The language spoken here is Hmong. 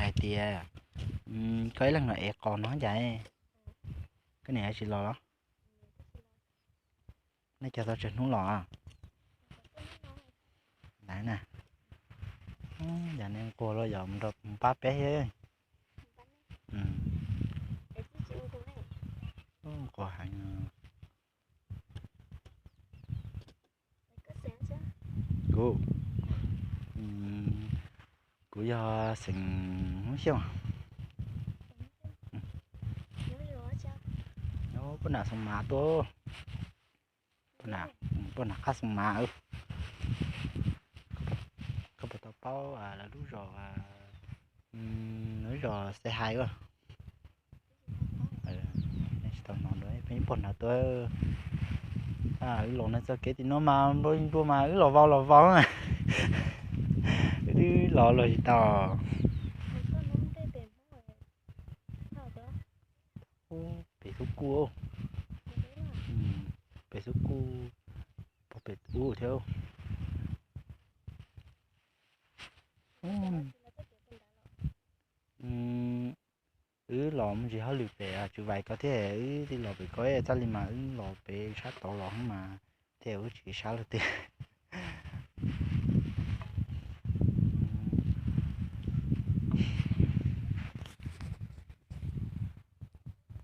Hais tias koj ib leeg los ev qos no cas, koj niam tsis los los? Nej cog tau tsawg hnub los? Lawv na, yog nej nquag los yog mus pab peb thiab. Nquag heev. Kuv, kuv yog xeem Hmoob Xyooj. Nyob puag nram Xoo Mav tuaj. Puag nram qab Xoo Mav. Koj puas tau paub lawv lub zos, lub zos Xais Hais a? Nej tsis tau hnov, peb puag nram tuaj. Wb los no txoj kev tim no mas nplua mas wb los vau los vau, wb twb los los tsis tau. Pem xub kuj, pem xub kuj, pog pem ub thiab. Wb los mus ntsis hauj lwm pem Tswv Vais ko thiab wb thiaj los pem ko, txhaj li mas wb los pem sab tod los mas thiaj wb tsis sab luag twg.